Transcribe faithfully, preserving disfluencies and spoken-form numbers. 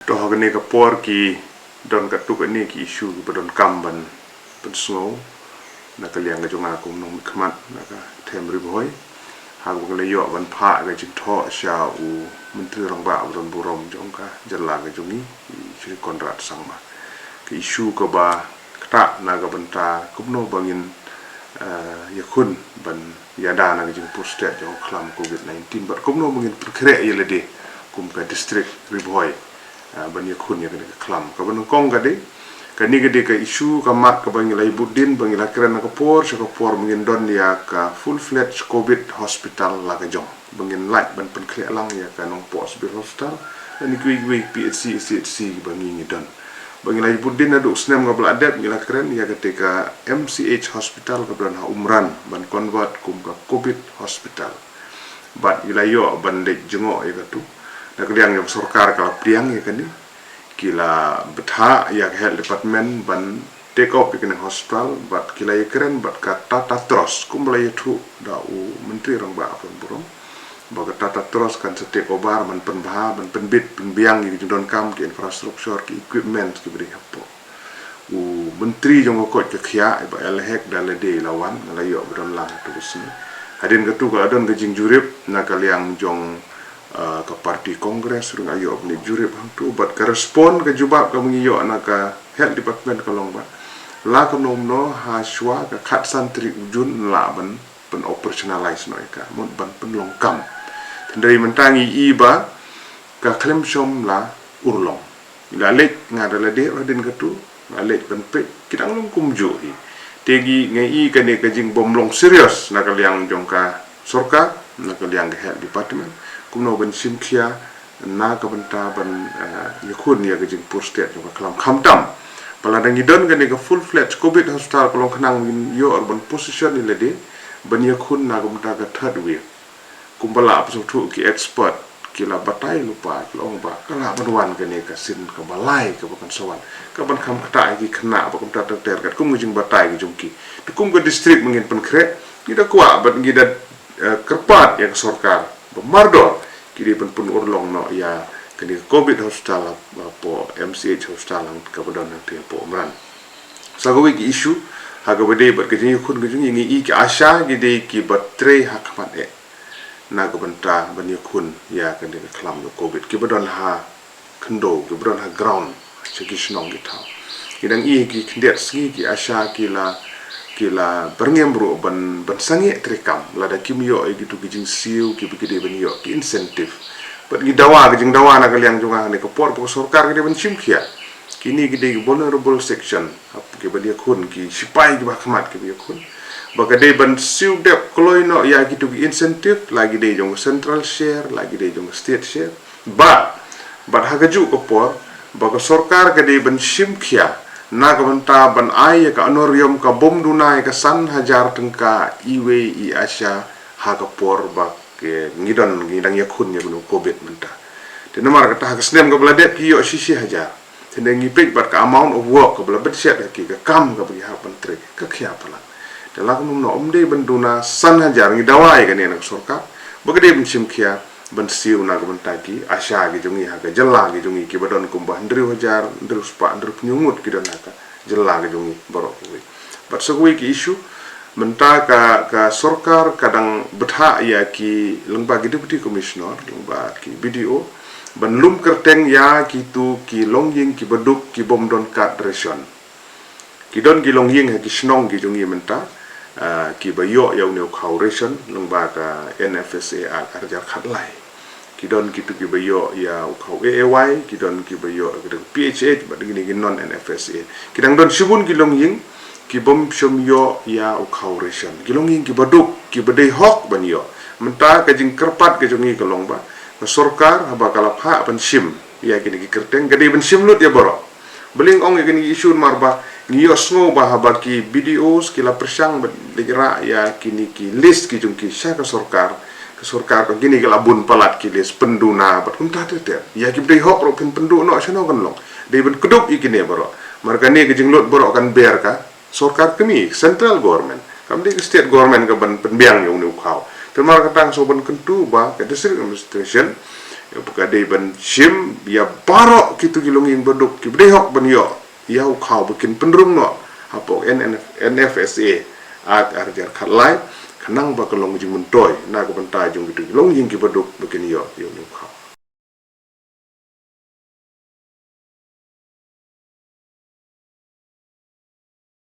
To ha kane ka por ki don katto katne ki issue kiba donkam ban pynsngew na ka liang ka jong nga kum u nongmihkhmat na ka them Ri Bhoi. Ha kaba ngi la ïoh ban phah ka jingthoh sha u Myntri Rangbah ba don burom jong ka jylla ka jong ngi, i Shri Conrad Sangma. Ka issue kaba ktah na ka bynta kumno ba ngin, eh, ïakhun ban ïada na ka jingpur stet jong ka khlam covid nineteen bad kumno ba ngin pynkhreh ïa lade kum ka district Ri Bhoi, eh, ban ïakhun ïa kane ka khlam. Kaba nyngkong ka dei, kane ka dei ka issue ka mat kaba ngi la ïa bud dien ba ngi la kren na ka por sha ka por ba ngin don ïa ka full fledged covid hospital la ka jong, ba ngin lait ban pynkhleh lang ïa ka Nongpoh Civil Hospital lane kiwei kiwei P H C, C H C ba ngi ngi don. Ba ngi la ïa bud dien naduh u snem kaba la dep ngi la kren ïa kata ka M C H hospital kaba don ha Umran ban convert kum ka covid hospital. Bad ngi la ïoh ban leit jngoh ïa katu. Na ka liang jong sorkar ka la pdiang ïa kane. Ki la bthah ïa ka health department ban take up ïa kane ka hospital bad ki la ïakren bad ka Tata Trust kumba la ïathuh da u Myntri Rangbah ba don burom ba ka Tata Trust kan sa take over ban pynbha, ban pynbit pynbiang ïa ki jingdonkam, ki infrastructure, ki equipment kiba dei hapoh. U Myntri jong ka koit ka khiah i Bah L Hek da lade i la wan, nga la ïoh ba don lang ha katu ka sngi. Hadien katu ka la don ka jingjurip na ka liang jong, ah, ka party Congress ruh nga ïoh ban leit jurip hangtu bad ka respond, ka jubab kaba ngi ïoh na ka health department ka long ba la kumno kumno ha shuwa ka khatsan tarik u Jun yn lah ban pyn operationalize noh ïa ka, mut ban pynlong kam. Hynrei mynta ngi i ba ka khlem shym la urlong. Ngi la leit, nga da lade ruh hadien katu, nga leit ban peit, ki dang long kumjuh hi. Te ngi, nga i kane ka jingbym long serious na ka liang jong ka sorkar, na ka liang ka health department. Kumno ban shim khia na ka bynta ban, eh, ïakhun ïa ka jingpur stet jong ka khlam, khamtam ba lada ngi don kane ka full fledged covid hospital ka long khnang ngin ïoh ruh ban position ïa lade ban ïakhun na ka bynta ka third wave. Kumba la pynsngewthuh ki expert, ki la batai lypa, ki la ong ba ka lah ban wan kane ka sien kaba lai kaba kan sa wan, kaban kham ktah ïa ki khynnah bad kumta ter ter katkum ka jingbatai ka jong ki. Te kum ka district ba ngin pynkhreh, ngi da kwah bad ngi da, eh, kyrpad ïa ka sorkar ba mardor ki dei ban pynurlong noh ïa kane ka covid hospital hapoh M C H hospital kaba don hangtei hapoh Umran. Sa kawei ka issue ha kaba dei bad ka jingïakhun ka jong ngi, ngi i ki ASHA ki dei kiba trei ha khmat eh na ka bynta ban ïakhun ïa kane ka khlam jong covid, kiba don ha khyndew, kiba don ha ground, sha ki shnong ki thaw. Ngi dang i ki khyndiat sngi ki ASHA ki la, ki la byrngem ruh ban, ban sangeh treikam lada kim ïoh ïa kitu ki jingsiew kiba ki dei ban ïoh, ki incentive. Bad ngi dawa, ka jingdawa na ka liang jong nga ha kane ka por ba ka sorkar ka dei ban shim khia kine ki dei ki vulnerable section, hap kiba ïakhun, ki shipai kiba ha khmat kiba ïakhun, ba ka dei ban siew dep kloi noh ïa kitu ki incentive, la ki dei jong ka central share, la ki dei jong ka state share. Bad, bad ha kajuh ka por ba ka sorkar ka dei ban shim khia na ka bynta ban ai ïa ka honorarium kabym duna ïa ka san hajar tyngka iwei i ASHA ha ka por ba ki, ngi don, ngi dang ïakhun ïa kane ka covid mynta. Te namar kata ha ka snem kaba la dep ki ïoh shi shi hajar. Te ngi peit bad ka amount of work kaba la bit shet ha ki, ka kam kaba ki hap ban trei, ka khia palat. Te la kumno kumno ym dei ban duna san hajar, ngi dawa ïa kane na ka sorkar ba ka dei ban shim khia ban siew na ka bynta ki ASHA ki jong ngi ha ka jylla ki jong ngi, kiba don kumba hynriew hajar, hynriew spah, hynriew phew ngut ki don ha ka jylla ka jong ngi baroh kawei. Bad sa kawei ka issue, mynta ka, ka sorkar ka dang bthah ïa ki, lyngba ki deputy commissioner, lyngba ki B D O, ban lum kyrteng ïa kitu ki longïing kiba duk kibym don card ration. Ki don ki longïing ha ki shnong ki jong ngi mynta, ah, kiba ïoh ïa une u khaw ration lyngba ka N F S A Act ar hajar khatlai. Ki don kitu kiba ïoh ïa u khaw A A Y, ki don kiba ïoh ïa ka P H H bad kine ki non N F S A. Ki dang don shibun ki longïing kibym shym ïoh ïa u khaw ration. Ki longïing kiba duk, kiba dei hok ban ïoh. Mynta ka jingkyrpad ka jong ngi ka long ba ka sorkar haba ka la phah ban shim ïa kine ki kyrteng, ka dei ban shim lut ïa baroh. Balei nga ong ïa kine ki issue, namar ba ngi ïohsngew ba haba ki B D Os ki la pyrshang ban leit rah ïa kine ki list ki jong ki sha ka sorkar, ka sorkar ka ong kine ki la bun palat ki list, pynduna bad kumta ter ter. Ïa kiba dei hok ruh phin pynduh noh, shano kan long? Dei ban kdup ïa kine baroh. Namar kane ka jinglut baroh kan ber ka sorkar kmie, central government. Kam dei ka state government kaban pynbiang ïa une u khaw. Te namar kata nga sngewbha ban kyntu ba ka district administration Ka dei ban shim ïa baroh kito ki longïing baduk kiba dei hok ban ïoh ïa u khaw ba kin pynrung noh hapoh N F, N F S A Act ar hajar khatlai, khnang ba ka long jingmyntoi na ka bynta jong kito ki longïing ki baduk ba kin ïoh ïa u khaw.